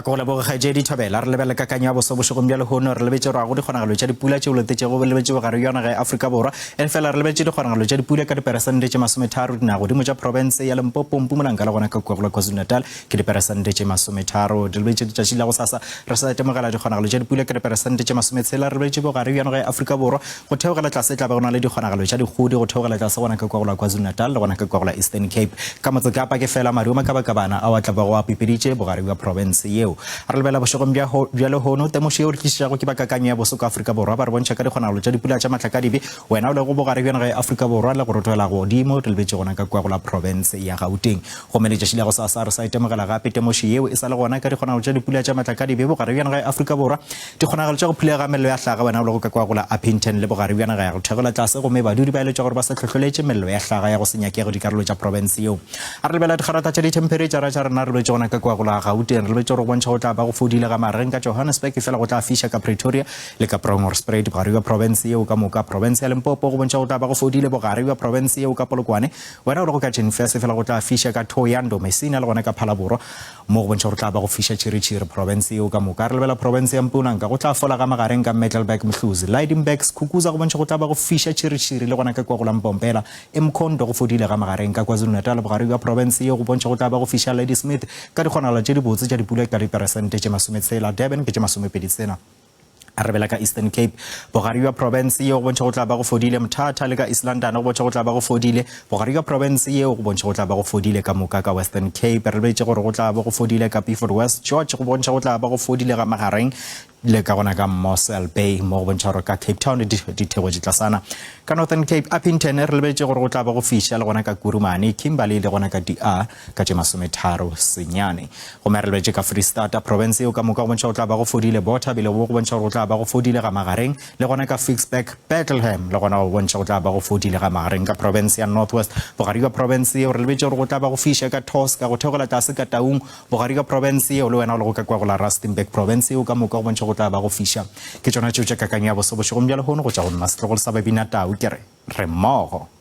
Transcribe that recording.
A ke go leboge kgaetšedi Thobela. Re lebelele kakanyo ya boso bošegong bja lehono. Re lebetše gore ga go dikgonagalo tša dipula tšeo letetšego lebetše bogare bja naga ya Afrika Borwa. Efela re lebetše dikgonagalo tša dipula ka diperesente tše masometharo dinagodimo tša profense ya Limpopo, Mpumalanga le gona ka kua go la KwaZulu-Natal ke diperesente tše masometharo. Re lebetše letšatši la gosasa re sa itemogela dikgonagalo tša dipula ka diperesente tše masometshela. Re lebetše bogare bja naga ya Afrika Borwa go theogela tlase e tla be go na le dikgonagalo tša dikgodi go theogela tlase gona ka kua go la KwaZulu-Natal le gona ka kua go la Eastern Cape. Ka Motsekapa ke feela maru a makabakabana ao a tla bego a pipeditše bogare bja profense yeo. Re lebela bošegong bja bja lehono, temošo yeo re tlišitšago ke ba kakanyo ya boso ka Afrika Borwa ba re bontšha ka dikgonagalo tša dipula tša matlakadibe wena o lego bogare bja naga ya Afrika Borwa le go rotogela godimo re lebetše gona ka kua go la profense ya Gauteng. Gomme letšatši la gosasa re sa itemogela gape temošo yeo e sa le gona ka dikgonagalo tša dipula tša matlakadibe bogare bja naga ya Afrika Borwa. Dikgonagalo tša go phulega ga mello ya hlaga wena o lego ka kua go la Upington le bogare bja naga ya go theogela tlase gomme badudi ba eletšwa gore ba se hlohloletše mello ya hlaga ya go se nyakege dikarolo tša profense yeo. A re lebelela digrata tša dithemphereitšara tša rena re lebetše gona ka kua go la Gauteng re lebetše gore go bontšha go tla ba go fodile ga magareng ka Johannesburg efela go tla fiša ka Pretoria le ka Bronkhorstspruit bogare bja profense yeo ka moka. Profense ya Limpopo go bontšha go tla ba go fodile bogare bja profense yeo ka Polokwane wena o lego ka Jenfes efela go tla fiša ka Thohoyandou, Messina le gona ka Phalaborwa Mo go bontšha gore tla ba go fiša tšhiritšhiri profense yeo ka moka. Re lebela profense ya Mpumalanga, go tla fola ga magareng ka Middelburg, Mhluzi, Lydenburg, Skukuza go bontšha go tla ba go fiša tšhiritšhiri le gona ka kua go la Mpompela, eMkhondo go fodile ga magareng ka KwaZulu-Natal, bogare bja profense yeo go bontšha go tla ba go fiša Ladysmith ka dikgonagalo tše dibotse tša dipula ka diperesente tše masometshela, Durban ke tše masomepedi-tshela. A re bela ka Eastern Cape, bogare bja profense yeo go bontšha go tla ba go fodile, Mthatha le ka East London go bontšha go tla ba go fodile, bogare bja profense yeo go bontšha go tla ba go fodile ka moka ka Western Cape. Re lebetše gore go tla ba go fodile ka Beaufort West, George go bontšha go tla ba go fodile ga magareng le ka gona ka Mossel Bay mo go bontšha gore ka Cape Town ditheko di tlasana. Ka Northern Cape, Upington re lebetše gore go tla ba go fiša le gona ka Kurumane, Kimberley le gona ka DR ka tše masometharo senyane. Gomme re lebetše ka Freistata, profense yeo ka moka go bontšha go tla ba go fodile, Botha bile go bontšha gore go tla ba go fodile ga magareng, le gona ka Ficksburg, Bethlehem le gona go bontšha go tla ba go fodile ga magareng. Ka profense ya North West, bogare bja profense yeo re lebetše gore go tla ba go fiša ka Tosca, go theogela tlase ka Taung, bogare bja profense yeo le wena o lego ka kwa go la Rustenburg, profense yeo ka moka go bontšha go tla ba go fiša. Ke tšona tšeo tša kakanyo ya boso bošegong bja lehono go tšwa go nna setlogolo sa Babinatau ke re, re mmogo.